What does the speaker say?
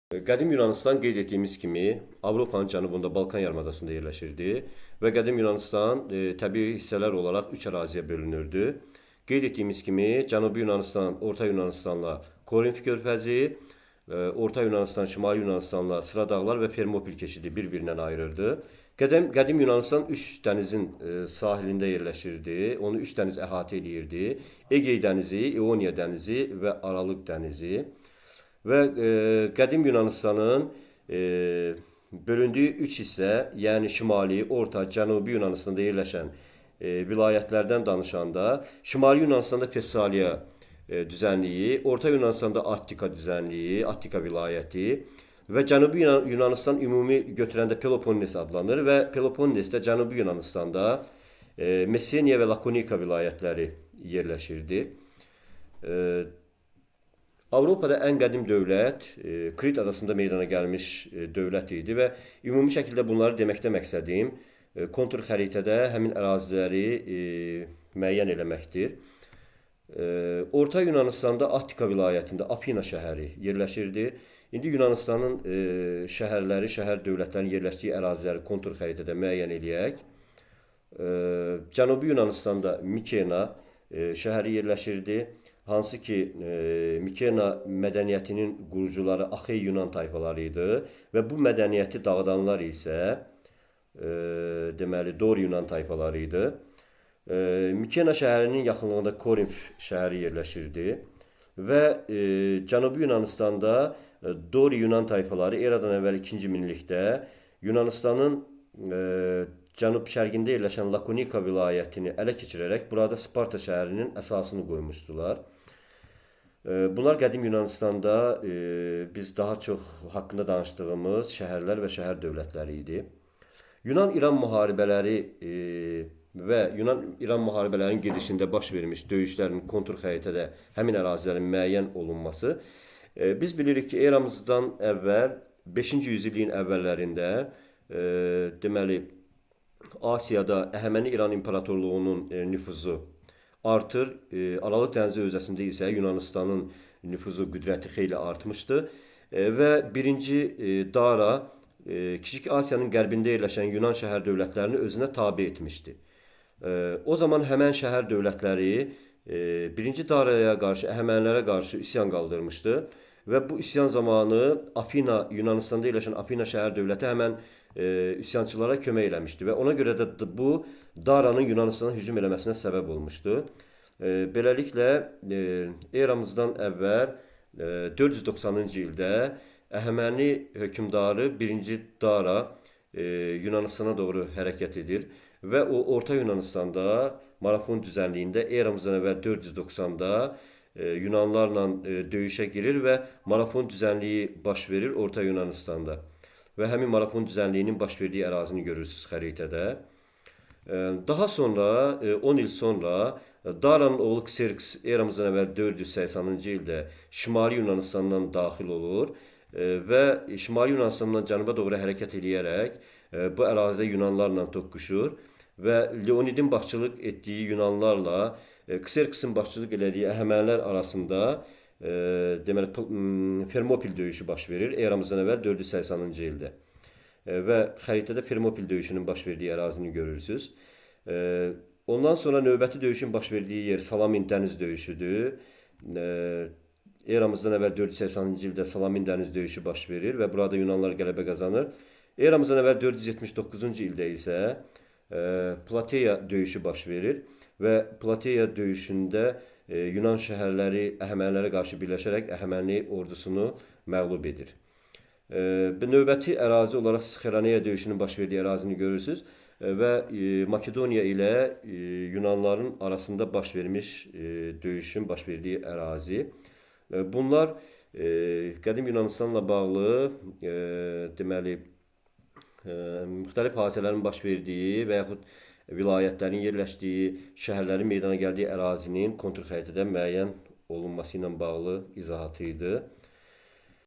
Qədim Yunanistan qeyd etdiyimiz kimi Avropanın cənubunda Balkan yarımadasında yerləşirdi və Qədim Yunanistan təbii hissələr olaraq üç əraziyə bölünürdü. Qeyd etdiyimiz kimi Cənubi Yunanistan Orta Yunanistanla Korinf körfəzi, Orta Yunanistan Şimali Yunanistanla Sıra dağlar və Fermopil keçidi bir-birindən ayırırdı. Qədim Yunanistan üç dənizin sahilində yerləşirdi. Onu üç dəniz əhatə eləyirdi. Egey dənizi, İoniya dənizi və Aralıq dənizi. Və qədim Yunanistanın bölündüyü üç hissə, yəni Şimali, Orta, Cənubi Yunanistanda yerləşən vilayətlərdən danışanda, Şimali Yunanistanda Fessaliya düzənliyi, Orta Yunanistanda Attika düzənliyi, Attika vilayəti və Cənubi Yunanistan ümumi götürəndə Peloponnes adlanır və Peloponnesdə Cənubi Yunanistanda Messeniya və Lakonika vilayətləri yerləşirdi. Avropada ən qədim dövlət Krit adasında meydana gəlmiş dövlət idi və ümumi şəkildə bunları deməkdə məqsədim kontur xəritədə həmin əraziləri müəyyən eləməkdir. Orta Yunanistanda Attika vilayətində Afina şəhəri yerləşirdi. İndi Yunanistanın şəhərləri, şəhər dövlətlərinin yerləşdiyi əraziləri kontur xəritədə müəyyən eləyək. Cənubi Yunanistanda Mikena şəhəri yerləşirdi. Hansı ki, Mikena mədəniyyətinin qurucuları Axey Yunan tayfaları idi və bu mədəniyyəti dağıdanlar isə deməli Dori Yunan tayfaları idi. Mikena şəhərinin yaxınlığında Korinf şəhəri yerləşirdi və Cənubi Yunanistanda Dori Yunan tayfaları eradan əvvəl 2-ci minillikdə Yunanistanın cənub-şərqində yerləşən Lakonika vilayətini ələ keçirərək burada Sparta şəhərinin əsasını qoymuşdular. Bunlar qədim Yunanistanda biz daha çox haqqında danışdığımız şəhərlər və şəhər dövlətləri idi. Yunan-İran müharibələri və Yunan-İran müharibələrinin gedişində baş vermiş döyüşlərin kontur xəritədə həmin ərazilərin müəyyən olunması. Biz bilirik ki, eramızdan əvvəl 5-ci yüzilliyin əvvəllərində deməli Asiyada Əhəməni İran İmperatorluğunun nüfuzu artır. Aralıq dənizi hövzəsində isə Yunanistanın nüfuzu, qüdrəti xeyli artmışdı. Və birinci Dara Kiçik Asiyanın qərbində yerləşən Yunan şəhər dövlətlərini özünə tabe etmişdi. O zaman həmən şəhər dövlətləri birinci Daraya qarşı, Əhəmənilərə qarşı üsyan qaldırmışdı və bu üsyan zamanı Afina, Yunanistanda yerləşən Afina şəhər dövləti həmən üsyançılara kömək eləmişdi və ona görə də bu Daranın Yunanistana hücum eləməsinə səbəb olmuşdu. Beləliklə eramızdan əvvəl 490-cı ildə Əhəməni hökmdarı 1-ci Dara Yunanistana doğru hərəkət edir və o Orta Yunanistanda Marafon düzənliyində eramızdan əvvəl 490-da Yunanlarla döyüşə girir və Marafon düzənliyi baş verir Orta Yunanistanda. Və həmin Marafon düzənliyinin baş verdiyi ərazini görürsünüz xəritədə. Daha sonra, 10 il sonra Daranın oğlu Kserks eramızdan əvvəl 480-cı ildə Şimali Yunanistandan daxil olur və Şimali Yunanistandan cənuba doğru hərəkət eləyərək bu ərazidə Yunanlarla toqquşur və Leonidin başçılıq etdiyi Yunanlarla Kserksin başçılıq elədiyi Əhəmənilər arasında deməli Fermopil döyüşü baş verir eramızdan əvvəl 480-cı ildə. Və xəritədə Fermopil döyüşünün baş verdiyi ərazini görürsünüz. Ondan sonra növbəti döyüşün baş verdiyi yer Salamin dəniz döyüşüdür. Eramızdan əvvəl 480-cı ildə Salamin dəniz döyüşü baş verir və burada Yunanlar qələbə qazanır. Eramızdan əvvəl 479-cu ildə isə Plateya döyüşü baş verir və Plateya döyüşündə Yunan şəhərləri Əhəmənilərə qarşı birləşərək Əhəməni ordusunu məğlub edir. Növbəti ərazi olaraq Sxeraneya döyüşünün baş verdiyi ərazini görürsünüz və Makedoniya ilə Yunanların arasında baş vermiş döyüşün baş verdiyi ərazi. Bunlar qədim Yunanistanla bağlı deməli müxtəlif hadisələrin baş verdiyi və yaxud vilayətlərin yerləşdiyi, şəhərlərin meydana gəldiyi ərazinin kontur xəritədə müəyyən olunması ilə bağlı izahatı idi.